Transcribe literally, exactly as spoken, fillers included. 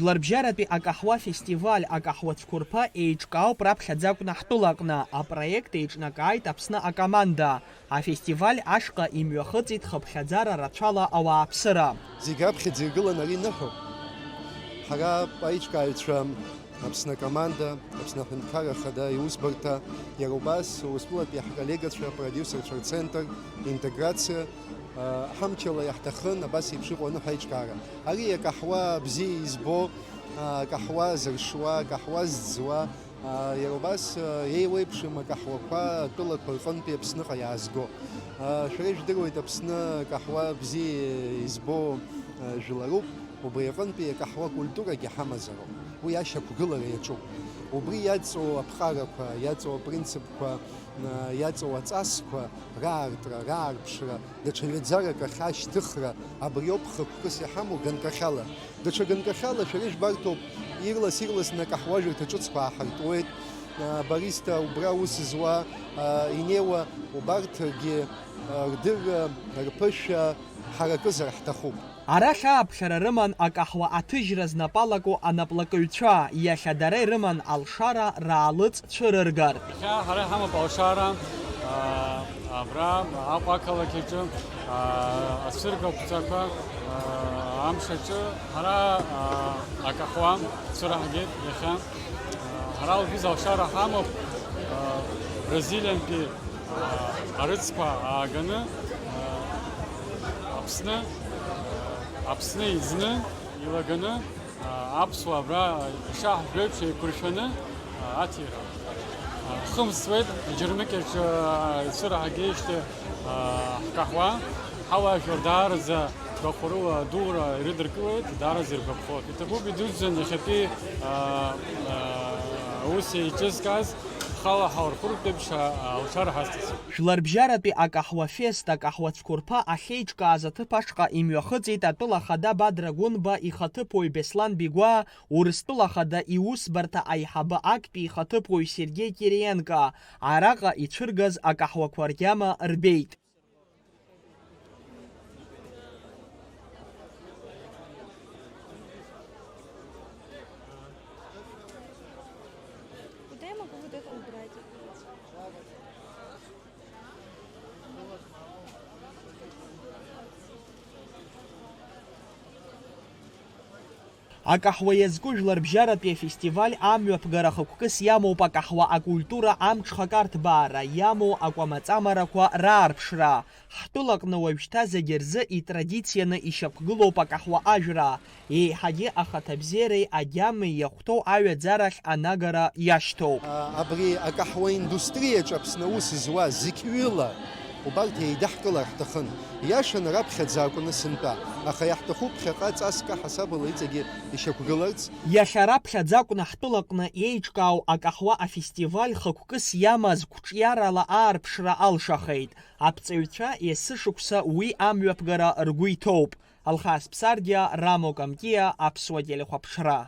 Жәларбжьаратәи акаҳуа фестиваль акаҳуа цәқәырԥа еиҿкаауп раԥхьаӡа акәны ҳтәылаҟны. Апроект еиҿнакааит Аԥсны акоманда. Афестиваль ашҟа имҩахыҵит хыԥхьаӡара рацәала ауааԥсыра. Зегь раԥхьаӡа иргыланы ари ныҳәоуп. Ҳара аиҿкааҩцәа, Аԥсны акоманда, Аԥсны аҳәынҭқарра ахада иусбарҭа, иара убас Урыстәылатәи ҳколлегацәа, апродиусерцәа рцентр, интеграциа, а, ҳамчала иаҳҭахын абас еиԥш иҟоу аныҳәа аиҿкаара. Ари акаҳуа бзиа избо, а, акаҳуа зыршуа, акаҳуа зӡуа, а, иара убас, а, еиуеиԥшым акаҳуақәа атәылақәа рҟынтәи Аԥсныҟа иаазго. А, шәара ижәдыруеит, Аԥсны акаҳуа бзиа избо, а, жәларуп. Убри аҟынтәи акаҳуа культурагьы ҳамазароуп. Уи ашьақәгылара иаҿуп. Убри иаҵоу аԥҟарақәа, иаҵоу апринципқәа, а, иаҵоу аҵасқәа раартра, раарԥшра, даҽа ҩаӡарак ахь ашьҭыхра, абриоуп хықәкыс иҳамоу ганкахьала. Даҽа ганкахьала шәара ижәбарҭоуп, ирлас-ирласны акаҳуажәырҭа ҿыцқәа ааҳартуеит. А, бариста убра аус зуа, а, инеиуа убарҭгьы, а, рдырра, рԥышәа ҳаракызар ҳҭахуп. Арахь ааԥхьара рыман акаҳуа аҭыжьра знапалаку анаплакыҩцәа, иахьа дара ирыман алшара раалыҵ цәырыргар. Иахьа ҳара иҳамоуп алшара, аа, абра Аҟәа ақалақь аҿы, аа, ацәыргақәҵақәа, аа, амш аҿы ҳара, аа, акаҳуа цәыраҳгеит иахьа. Ҳара уажәы алшара ҳамоуп, Бразилиантәи арыцқәа ааганы, Аԥсны, Аԥсны иӡны, илаганы, аԥсуаа абра ишаҳжәо еиԥш еиқәыршәаны аҭира. Хымз ҵуеит, аџьармыкьаҿ ицәыраҳагеижьҭеи ҳкаҳуа, ҳауаажәлар даараӡа гәахәарыла адура ирыдыркылеит, даараӡа иргәаԥхоит. Иҭабуп идуӡӡан иахьатәи, аа, аа, аус еиҿызкааз, ҳхала ҳаурхыртә еиԥш, аа, алшара ҳазҭаз. Жәларбжьаратәи акаҳуа фест, акаҳуа цәқәырԥа ахьеиҿкааз аҭыԥ ашҟа имҩахыҵит атәыла ахада Бадра Гәынба ихаҭыԥуаҩ Беслан Бигәаа, Урыстәыла ахада иусбарҭа аиҳабы актәи ихаҭыԥуаҩ Сергеи Кириенко. Араҟа ицәыргаз акаҳуақәа ргьама рбеит. Куда я могу вот это убрать? Акаҳуа иазку жәларбжьаратәи афестиваль амҩаԥгара хықәкыс иамоуп акаҳуа акультура амҽхак арҭбаара, иамоу акәамаҵамарақәа раарԥшра. Ҳтәылаҟны уажәшьҭа зегьы рзы итрадицианы ишьақәгылоуп акаҳуа ажәра. Еиҳагьы ахаҭабзиареи агьамеи иахәҭоу аҩаӡарахь анагара иашьҭоуп. Абри акаҳуа индустриаҿ Аԥсны аус зуа зқьҩыла убарҭ еидаҳкылар ҳҭахын. Иашаны раԥхьаӡа акәны сынтәа, аха иаҳҭахуп ԥхьаҟа ҵаск аҳасабала иҵегьы ишьақәгыларц. Иахьа раԥхьаӡа акәны ҳтәылаҟны еиҿкаау акаҳуа афестиваль хықәкыс иамаз қәҿиарала аарԥшра алшахеит. Аԥҵаҩцәа есышықәса уи амҩаԥгара ргәы иҭоуп. Алхас Ԥсардиа, Рамо Камкиа, Аԥсуа телехәаԥшра.